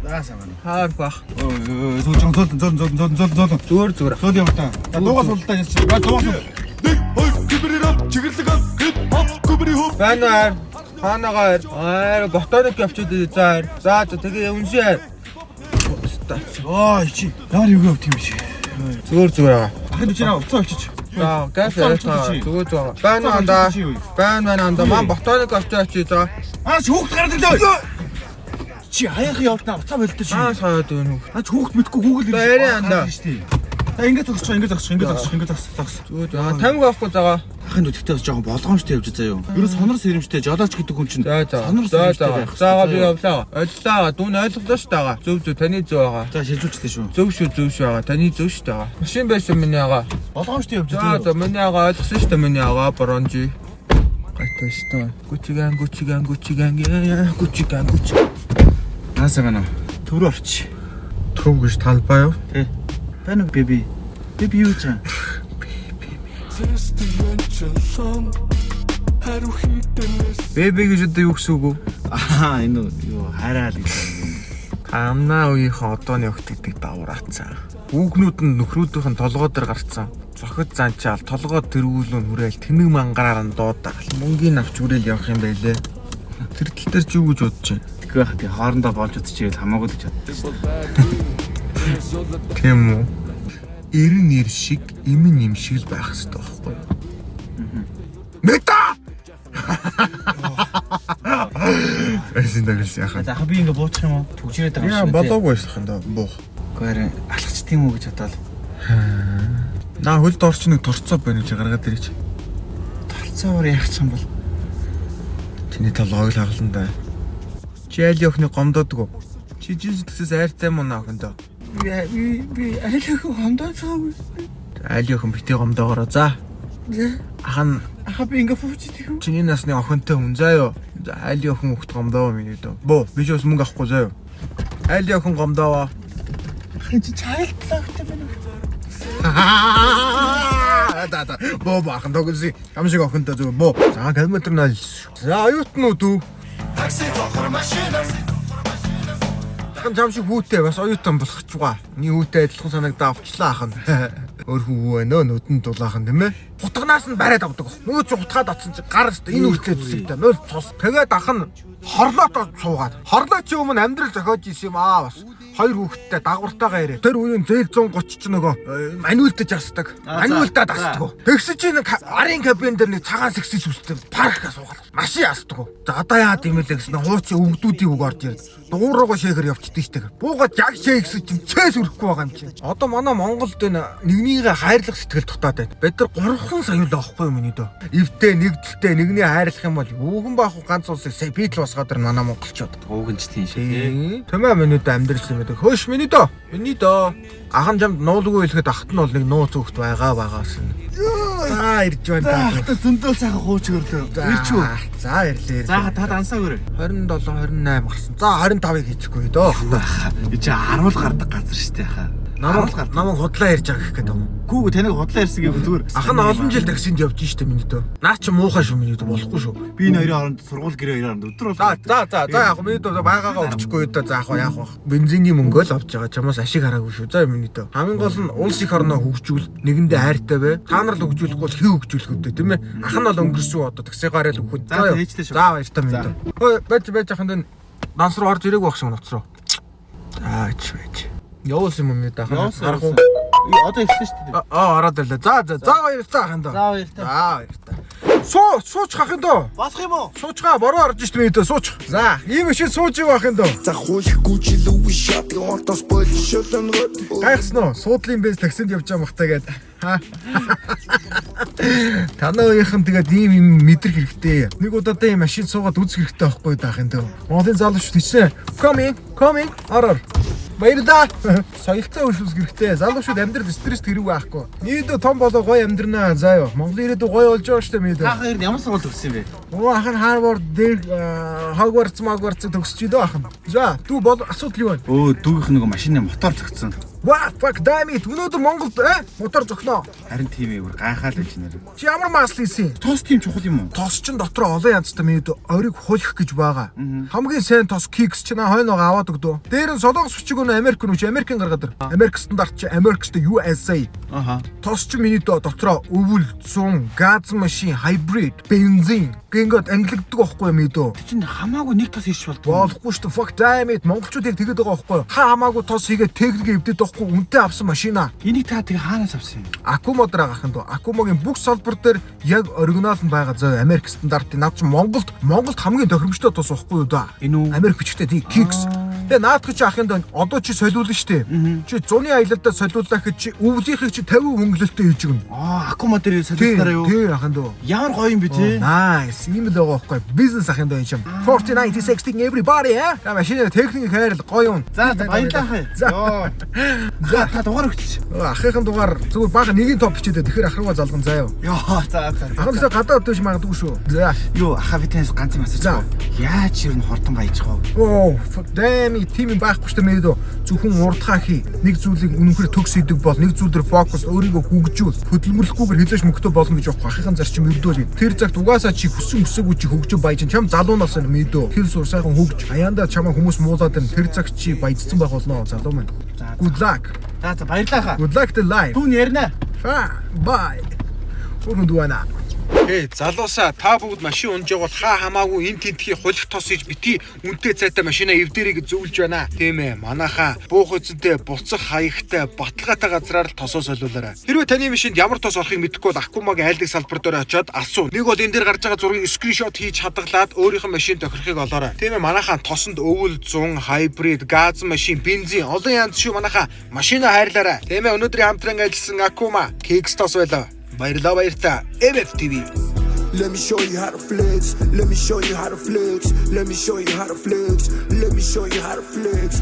За сайн байна. Хаар бах. Өө зөө зөө зөө зөө зөө зөө зөө. Зүгээр зүгээр. Зөөл юм та. За дуугаа султаа яж чи. Ба дуугаа сул. 1 2 кибрэр чиглэг хип хоп кибри хоп Байна уу? Хаанагаа ир. Аа ботоник явчихад за ир. За за тэгээ үнсээ. Аа чи. Ямар юу явт юм чи. Зүгээр зүгээр аа. Ахын чи наа уцаа олчиж. За газ яриа. Зүгээр зүгээр. Байна уу анда? Байна байна анда. Ман ботоник авчаа чи за. Аа чи хүүхд гараад ирлээ. Чи хаяах явт наа уцаа болтой чи. Аа саяад өгнө. Аа чи хүүхд мэдгүй Google За яриа анда. За ингэ зогсчих, ингэ зогсчих, ингэ зогсчих, ингэ зогсчих, зогс. Зүгээр зүгээр. Тамиг авахгүй заа. Ахын нүдэгтэй бас жоохон болгоомжтой явж заяа юу. Ерөөс сонор сэрэмжтэй жолооч гэдэг хүн чинь За за. сонор За сэрэмжтэй за. байх. За би явлаа. Ойллаа. Дүүн ойлголоо шүү дээ. Зөв зөв таны зөв байгаа. За шилжүүлчихлээ шүү. Зөв шүү зөв шүү байгаа. Таны зөв шүү дээ. Машин байсан миний ага. Болгоомжтой явж За заяа. за миний ага ойлгосон шүү дээ миний ага бронжи. Гайтай шүү дээ. Gucci gang Gucci gang Gucci gang Gucci gang Gucci. Наасаа байна. Төв рүү орч. Төв гэж талбай юу? Тэ. Байна уу беби? Беби юу ч юм? Хариу хийдэнээс Бэби гэж одоо юу гэсэн үг вэ? Аа энэ юу хайраа л гэж. Амнаа үеийнхэн одооны өгтөгдөг давраацсан. Хүүхнүүд нь нөхрүүдийнх нь толгой дээр гарцсан. Зохид занчаал толгой тэргүүлэн хүрээл тэнэг мангараар нь дуудаал. Мөнгийн авч үрээл явах юм байлээ. Тэр тал дээр чи юу гэж бодож байна? Тэгэхгүй байхад тий хоорондоо болж үзчихвэл хамаагүй л гэж боддог шүү. Тийм үү? Эрен нэр шиг, эмэн юм шиг л байх хэрэгтэй байхгүй юу? Мета! Эсийн дагс яхаа. За би ингээ буучих юм уу? Түгжрээд байгаа Яа юм шиг. болоогүй ажиллах юм да буух. Үгүй харин алхач тийм үү гэж бодоол. Наа хөлд орч нэг торцоо байна гэж гаргаад ирээч. Торцоогоор яах юм бол Чиний толгойг л хаглан да. Чи аль охины гомдоодгүй. Чи жинс төсөөс айртай мөн охиндоо. би би аль охин гомдооцоогүй. Аль охин бити гомдоогоороо за. Ах нь Аха би ингээ фүүчдэг юм. чиний насны охинтой хүн заа юу. За аль охин хөхт гомдоовоо миний дөө. Бөө би ч бас мөнгө авахгүй заа юу. Аль охин гомдоовоо. Ахын чи child lock-тай байна уу? Да да. Бөө баахан тогсон. Ам шиг охинтой зөв бөө. За километр 0. За оюутан уу дүү? Такси зохор машин Ахын чам шиг хүүтэй бас оюутан болох ч угаа. Миний хүүтэй адилхан санагдаа авчлаа ахын. Өөр хүү байна өө нүдэнд дулаахан тийм ээ. Хутганаас нь бариад авдаг. Нөгөө чи хутгаад атсан чи гар өстө энэ үртлээ зүсэгтэй 0 цус. Тэгээд ах нь хорлоотоо суугаад. Хорлоо чи өмнө амьдрал зохиож исэн юм аа бас. Хоёр хүүхэдтэй дагвартайгаа ирээ. Тэр үеийн зээл 130 чи нөгөө маниулдаж асдаг. Маниулдаад асдаг. Тэгсэн чи нэг арын кабин дээр нэг цагаан сэгсээс үстэй паркаа суугаад. Машин асдаг. За одоо яад юм бэ гэсэн хуучин өвгдүүдийн үг орж ирд. Дуурайгаа шэхэр явчихдээ штэ. Буугаад яг шээ гэсэн чинь чээс өрөхгүй байгаа юм чинь. Одоо манай Монголд энэ нэгнийгээ хайрлах сэтгэл дутаад байна. Бид нар 3 сая л аахгүй юм миний дөө. Эвтэй нэгдэлтэй нэгний хайрлах юм бол үүхэн баах ганц улсыг сая би л босгоод ирнэ манай монголчууд. Ууг нь ч тийм шүү тий. Тэмээ миний дөө амьдрал юм байдаг. Хөөш миний дөө. Миний дөө. Ахан чамд нуулгүй хэлэхэд ахт нь бол нэг нууц өгт байгаа байгаас нь. За ирж байна. За ахта зөндөл сайхан хууч өрлөө. Ирч үү? За ирлээ. За та дансаа өрөө. 27 28 гарсан. За 25-ыг хийчихгүй дөө. Би чи 10 л гардаг газар шүү дээ хаа. Намайг намайг худлаа ярьж байгаа гэх гээд юм. Гүү таныг худлаа ярьсан гэв зүгээр. Ах нь олон жил таксинд явж штэ миний дөө. Наа чи муухай шүү миний дөө болохгүй шүү. Би энэ хоёрын хооронд сургууль гэрээ хоёрын хооронд өдөр За бол за за за яг миний дөө байгаагаа өгчихгүй дөө за яг яах вэ? Бензиний мөнгөө л авч байгаа. Чамаас ашиг хараагүй шүү. За миний дөө. Хамгийн гол нь улс их орноо хөгжүүл, нэгэндээ хайртай бай. Та нар л хөгжүүлэхгүй бол хий хөгжүүлэх үү тийм ээ. Ах нь бол өнгөрсөн одоо таксигаар л өгөх. За, ээжтэй шүү. За баяртай миний дөө. Хөөе байж байж ахын дөө данс руу орж ирээгүй байх шиг ноц руу. За ч байж. Явуулсан юм миний дөө. Явуулсан, Харах уу? Одоо эхэлсэн шүү дээ. Аа ороод ирлээ. За за за баярлалаа ахын дөө. За баярлалаа. За баярлалаа. Суу суучих ахын дөө. Болох юм уу? Суучгаа бороо орж ишт миний дөө суучих. За ийм шиг сууж ив ахын дөө. За хуулихгүй жилүү шатг отос болшолонгод Гайхсан уу? Суудлын бэз таксинд явж байгаа махтай гээд. Ха. Танаа үеийнхэн тэгээд ийм юм мэдрэх хэрэгтэй. Нэг удаадаа ийм машин суугаад үзэх хэрэгтэй байхгүй даа ахын дөө. Монголын залуучууд хичнээн coming coming орор. Баярлалаа. Соёлтой хөршүүлэх хэрэгтэй. Залуучууд амьдрал стресс хэрэг байхгүй. Нийтдээ том болоо гоё амьдрнаа. За юу. Монголын ирээдүй гоё болж байгаа шүү дээ мэдээ. Та хоёр ямар сургууль төгссөн юм бэ? Оо ах нь Harvard дээр Hogwarts Hogwarts төгсөж идэ ах нь. За дүү бол асуудал юу вэ? Өө дүүгийнх нөгөө машины мотор зөгцсөн. What fuck, damn it. Өнөөдөр Монголд мотор зогноо. Харин тийм ээ, бүр гайхаал байж нэр. Чи ямар масло хийсэн? Тос тийм чухал юм уу? Тос чин дотроо олон янзтай мэд ориг хулих гэж байгаа. Хамгийн сайн тос Kixx чи на хойноогоо аваад өгдөө. Дээр нь солонгос бичиг өнө Америк нүч Америкийн гаргаад ир. Америк стандарт чи Америкт USA. Аха. Тос чи миний доо дотроо өвөл, зун, газ машин, hybrid, бензин гингод ангилагддаг байхгүй юм дөө. Чин хамаагүй нэг тос хийчих болдгоо. Болохгүй шүү дээ. Fuck, damn it. Монголчууд яг тэгээд байгаа байхгүй юу? Ха хамаагүй тос хийгээд техник эвдээд байхгүй үнэтэй авсан машина. Энийг та тэгээ хаанаас авсан юм? Акумо дээр байгаа ханд. Акумогийн бүх салбар дээр яг оригинал нь байгаа зөө Америк стандартын. Над чи Монголд хамгийн тохиромжтой тос байхгүй юу да? Энэ үү? Америк бичгтэй тий Kixx. Тэгээ наадах чи ахын доо одоо чи солиулна штэ. Чи зуны аялалдаа солиуллаа гэхэд чи өвлийнхийг чи 50 хөнгөлөлтөй хийж өгнө. Аа, Акумо дээр Тий, солиулснараа юу? тий ахын доо. Ямар гоё юм бэ тий? Nice. Ийм л байгаа байхгүй. Бизнес ахын доо юм чам. 40 90 60 everybody э. Та машины техник хайрл гоё юм. За за, баярлалаа ахын. За. Йоо. За, та дугаар өгч. Ахынхын дугаар зүгээр бага нэгийн топ бичээд тэгэхээр ах руугаа залган заяа. Йоо, за за. Ахын төлөө гадаад дөж магадгүй шүү. За. Юу, аха би танаас ганц юм асууж За. байгаа. Яаж ер нь хурдан баяж байгаа вэ? Оо, fuck, damn it, тийм юм байхгүй шүү дээ мэдээ. Зөвхөн урдхаа хий. Нэг зүйлийг үнэнхээр төгс идэг бол нэг зүйл дээр фокус өөрийгөө хөгжүүл. Хөдөлмөрлөхгүйгээр хизээш мөнгөтэй болно гэж явах ахынхын зарчим өрдөөл. Тэр цагт угаасаа чи хүссэн хүсээгүй чи хөгжөө баяж чам залуу нас энэ мэдөө. Хэл сур сайхан хөгж. Аяндаа чамаа хүмүүс муулаад байна. Тэр цагт чи баяжсан байх болно залуу маань. За, за. Good luck. За за, баярлалаа ахаа. Good luck to life. Түүн ярина. Fa, bye. Өргөн дүүнаа. Хей, залуусаа та бүгд машин унж явал хаа хамаагүй эн тентхий хулих тос хийж бити үнэтэй цайтай машина эвдэрэй гэж зөвлөж байна. Тийм ээ, манайхаа буух эзэнтэй буцах хаягтай баталгаатай газраар л тосоо солиулаарай. Хэрвээ таны машинд ямар тос орохыг мэдэхгүй бол Акумагийн айлдаг салбар дээр очиод асуу. Нэг бол энэ дээр гарч байгаа зургийг screenshot хийж хадгалаад өөрийнх нь машин тохирохыг олоорой. Тийм ээ, манайхаа тосонд өвөл, зун, hybrid, газ машин, бензин олон янз шүү манайхаа машина хайрлаарай. Тийм ээ, өнөөдрийн хамтран ажилласан Акума Kixx тос байлаа. Баярлалаа баяртай. MFTV. Let me show you how to flex. Let me show you how to flex. Let me show you how to flex. Let me show you how to flex.